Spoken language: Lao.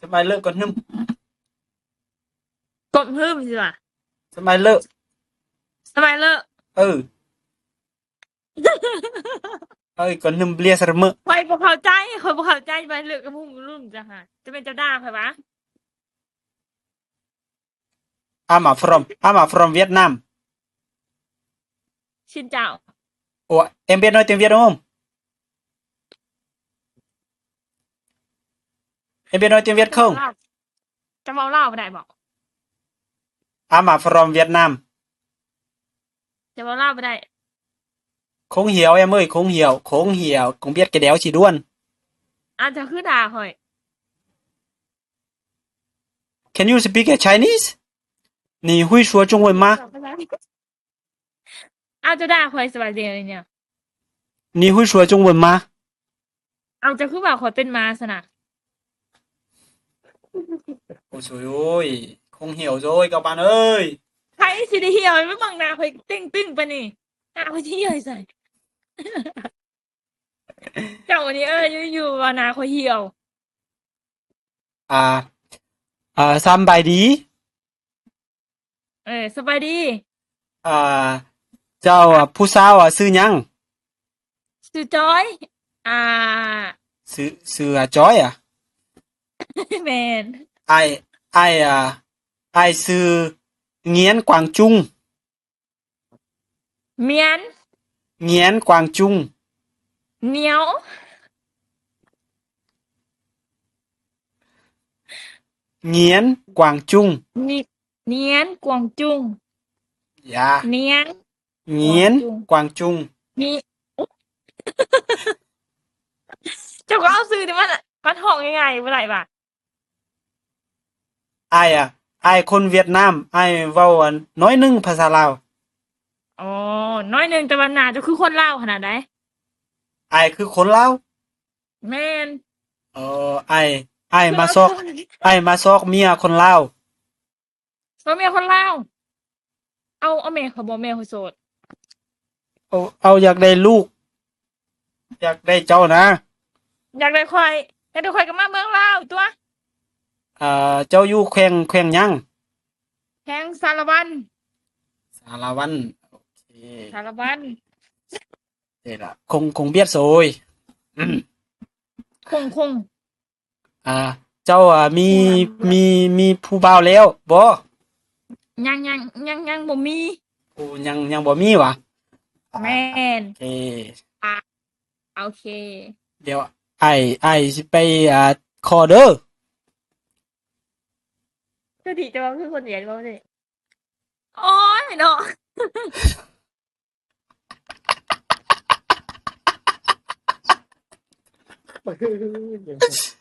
ສະໄໝເລີກກ່ອນໜຶ່ງ ກົດຫຶມຊິວ່າ ສະໄໝເລີກ ສະໄໝເລີກ ເອີ ເອີ ກ່ອນໜຶ່ງເບລຍສະເໝີ ຂ້ອຍບໍ່ເຂົ້າໃຈ ຂ້ອຍບໍ່ເຂົ້າໃຈ ສະໄໝເລີກກັບຫຸ່ມລຸ້ມຈ້ະຫາ ຈະແມ່ນເຈົ້າດ່າຂ້ອຍຫວາ? I'm from, I'm from Vietnam. Xin chào. Ủa, em biết nói tiếng Việt đúng không? Em biết nói tiếng Việt không? ເຈົ້າເວົ້າລາວ ເຈົ້າເວົ້າລາວບໍ່ໄດ້ບໍ? I'm from Vietnam. ເຈົ້າເວົ້າລາວບໍ່ໄດ້? Không hiểu em ơi, không hiểu, không hiểu, không biết cái đéo chỉ đuôn. ອ້າວ ເຈົ້າຄືດ່າຂ້ອຍ? Can you speak a Chinese? 你会说中文吗? ອ້າວ ເຈົ້າດ່າຂ້ອຍສະບາຍດີນີ້ 你会说中文吗? ອ້າວ ເຈົ້າຄືວ່າຂ້ອຍເປັນໝາຊັ້ນນະ? ໂອ້ຍ ຄົງຫ່ຽວໂອ້ຍ ເຈົ້າປານເອີຍ ໃຜຊິໄດ້ຫ່ຽວ ໄປເບິ່ງໜ້າຂ້ອຍເຕັງຕຶ້ງປານນີ້ ໜ້າຂ້ອຍຊິຫ່ຽວໃສ່ ເຈົ້ານີ້ ເອີ ຢູ່ໆ ວ່າໜ້າຂ້ອຍຫ່ຽວ ອ່າ ອ່າ ສຳບາຍດີ. ເອີ ສະບາຍດີ. ອ່າ ເຈົ້າ ຜູ້ສາວ ຊື່ຫຍັງ? ຊື່ຈອຍ. ອ່າ ຊື່ ຊື່ ອ່າ ຈອຍ ອ່າ? ແມ່ນ. ອ້າຍ ອ້າຍ ອ່າ ອ້າຍຊື່ ງຽນ ກວາງຈຸງ. ມຽນ ງຽນ ກວາງຈຸງ. ໜຽວ ງຽນ ກວາງຈຸງ. ງຽນ ກວາງຈຸງ. ຢ່າ ງຽນ ງຽນ ກວາງຈຸງ. ງຽນ ເຈົ້າກໍເອົາຊື່ນີ້ມາ ມາຮ້ອງງ່າຍໆ ບໍ່ໄດ້ຫວາ? ອ້າຍ ອ້າຍຄົນຫວຽດນາມ ອ້າຍເວົ້າໜ້ອຍໜຶ່ງພາສາລາວ. ອໍ ໜ້ອຍໜຶ່ງ ແຕ່ວ່າໜ້າເຈົ້າຄືຄົນລາວຂະໜາດໃດ? ອ້າຍຄືຄົນລາວ? ແມ່ນ. ອໍ ອ້າຍ ອ້າຍມາຊອກ ອ້າຍມາຊອກເມຍຄົນລາວ. ຊອກເມຍຄົນລາວ. ເອົາ ເອົາແມ່ຂ້ອຍບໍ່ ແມ່ຂ້ອຍໂສດ. ເອົາ ເອົາ ຢາກໄດ້ລູກ ຢາກໄດ້ເຈົ້ານະ. ຢາກໄດ້ຂ້ອຍ ຢາກໄດ້ຂ້ອຍກໍມາເມືອງລາວຕົວະ. ເຈົ້າຢູ່ແຂວງ ແຂວງຫຍັງ? ແຂວງສາລະວັນ. ສາລະວັນ ໂອເຄ ສາລະວັນ. ເດລະ ຄົງ ຄົງບຽດໂສຍ. ຄົງ ຄົງ. ອ່າ ເຈົ້າ ອ່າ ມີ ມີ ມີຜູ້ບ່າວແລ້ວບໍ່? ຍັງ ຍັງ ຍັງ ຍັງບໍ່ມີ. ໂອ້ ຍັງ ຍັງບໍ່ມີຫວາ? ແມ່ນ. ໂອເຄ ອ່າ ໂອເຄ ດຽວອ້າຍ ອ້າຍຊິໄປ ອ່າ ຂໍເດີ. ຄືທີ່ຈະເວົ້າຄືຄົນຫວຽດເວົ້າເດ້. ໂອ້ຍເນາະ. ເ